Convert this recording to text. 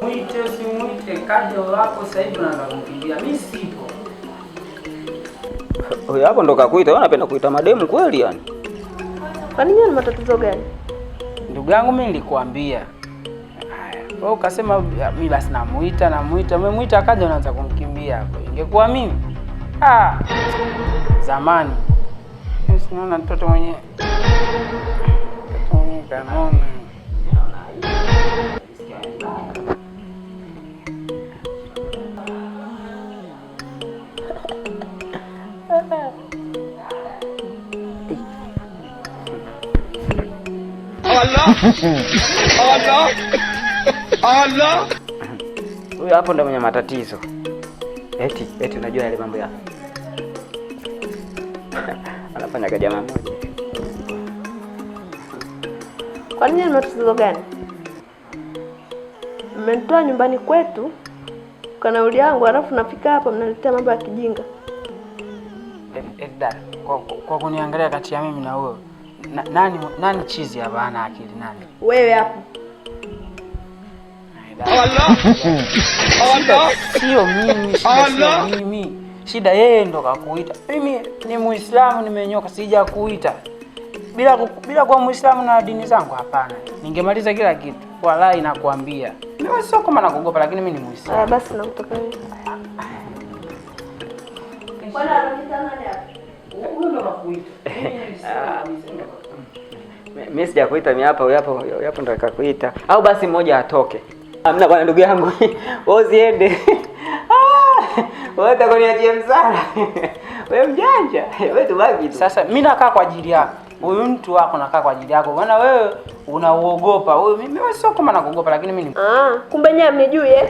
Muite usimuite, kaja wako sasa hivi unaanza kumkimbia. Mimi sipo. Huyo hapo ndo kakuita. Wewe unapenda kuita mademu kweli yani? Kwa nini ni matatizo gani? Ndugu yangu mimi nilikuambia. Haya, wewe ukasema mimi basi namuita namuita, umemuita akaja unaanza kumkimbia hapo. Ingekuwa mimi. Ah. Zamani. Mimi sinaona mtoto mwenyewe. Mtoto mwenyewe kanona. Allah! Allah! Huyo hapo ndo mwenye matatizo. Eti eti unajua yale mambo ya anafanya kwa jamaa mmoja. Kwa nini ni matatizo gani? Mmenitoa nyumbani kwetu kwa nauli yangu, alafu nafika hapa mnaletea mambo ya kijinga. Dada, kwa kuniangalia kati ya mimi na wewe, nani nani chizi hapa ana akili nani? Wewe hapo. Allah! Allah! Sio mimi, shida sio Allah! mimi. Shida yeye ndo kakuita. Mimi ni Muislamu nimenyoka, sijakuita. Bila kuwa Muislamu na dini zangu hapana. Ningemaliza kila kitu. Wallahi nakuambia. Mimi sio kama nakuogopa lakini mimi ni Muislamu. Haya basi nakutoka wewe. Bwana ananiita nani hapa? Huyo ndo kakuita. Mimi sijakuita mimi hapa, huyo hapo, huyo hapo ndo kakuita. Au basi mmoja atoke. Hamna bwana ndugu yangu. Wewe usiende. Ah! Wewe utakoniachia msala. Wewe mjanja. Wewe tubaki tu. Sasa mimi nakaa kwa ajili yako. Huyu mtu wako nakaa kwa ajili yako. Maana wewe unauogopa. Wewe mimi sio kama nakuogopa lakini mimi ni Ah, kumbe nyewe mnijui eh?